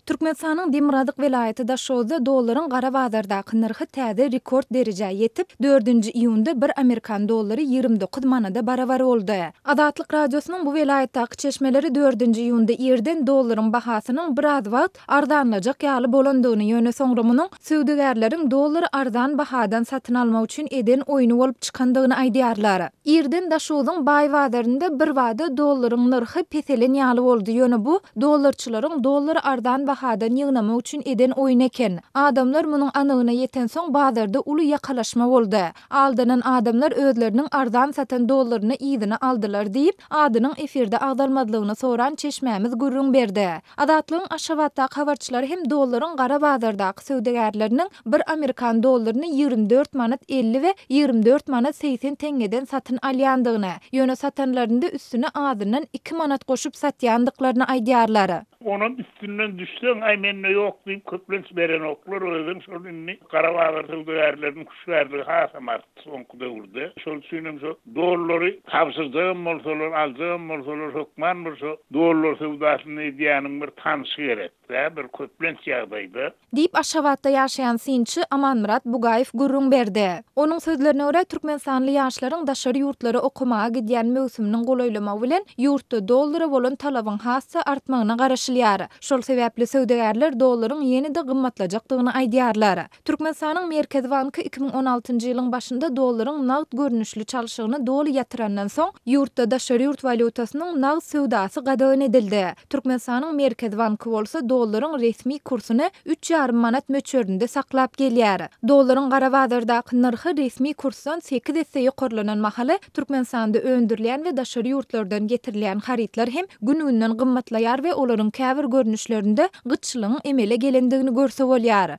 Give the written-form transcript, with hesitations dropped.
Türkmenistanyň demirgazyk welaýaty Daşoguzda dollaryň gara bazardaky nyrhy täze rekord derejä ýetip, dördünji iýunda bir amerikan dollary 29 manada barabar boldy. Azatlyk Radiosynyň bu welaýatdaky çeşmeleri dördünji iýunda irden dollaryň bahasynyň biraz wagt arzanlajak ýaly bolandygyny, ýöne soňra munuň söwdagärleriň dollary arzan bahadan satyn almak üçin eden oýny bolup çykandygyny aýdýarlar. Irden Daşogzuň baý bazarynda birbada dollaryň nyrhy peselen ýaly boldy, ýöne bu dollarçylaryň dollary arzan bahadan ýygnamak üçin eden oýny eken. Adamlar munuň anygyna ýetensoň bazarda uly ýakalaşma boldy. Aldanan adamlar özleriniň arzan satan dollaryny yzyna aldylar diýip, adynyň efirde agzalmazlygyny soran çeşmämiz gürrüň berdi. Azatlygyň Aşgabatdaky habarçylary hem dollaryň gara bazardaky söwdagärleriniň bir amerikan dollaryny 24 manat 50 we 24 manat 80 teňňeden satyn alýandygyny, ýöne satanlarynda üstüne azyndan iki manat goşup satýandyklaryny aýdýarlar. Onam üstünden düşseň, aý mende ýok diýip köplenç berenoklar, özem şol indi gara bazar söwdagärleriniň hüşgärligi hasam artdy soňky döwürde. Şol üçinem şo dollary tabşyrjagam bolsalar, aljagam bolsalar hökman bir şo dollar söwdasyny edýäniň bir tanşy gerek-dä, bir köplenç ýagdaýda. Diýip, Aşgabatda ýaşaýan synçy Amanmyrat Bugaýew gürrüň berdi. Onuň sözlerine görä, türkmenistanly ýaşlaryň daşary ýurtlara okamaga gidýän möwsüminiň golaýlamagy bilen, ýurtda dollara bolan talabyň has-da artmagyna garaşylýar. Şol sebäpli söwdagärler dollaryň ýene-de gymmatlajakdygyny aýdýarlar. Türkmenistanyň Merkezi banky 2016-njy ýylyň başynda dollaryň nagt görnüşli çalşygyny doly ýatyrandan soň, ýurtda daşary ýurt walýutasynyň nagt söwdasy gadagan edildi. Türkmenistanyň Merkezi banky bolsa dollaryň resmi kursuny üç ýarym manat möçberinde saklap gelýär. Dollaryň gara bazardaky nyrhy resmi kursdan sekiz esse ýokarlanan mahaly Türkmenistanda öndürilýän we daşary ýurtlardan getirilýän harytlar hem gün-günden gymmatlaýar we olaryň käbir görnüşlerinde gytçylygyň emele gelendigini görse bolýar.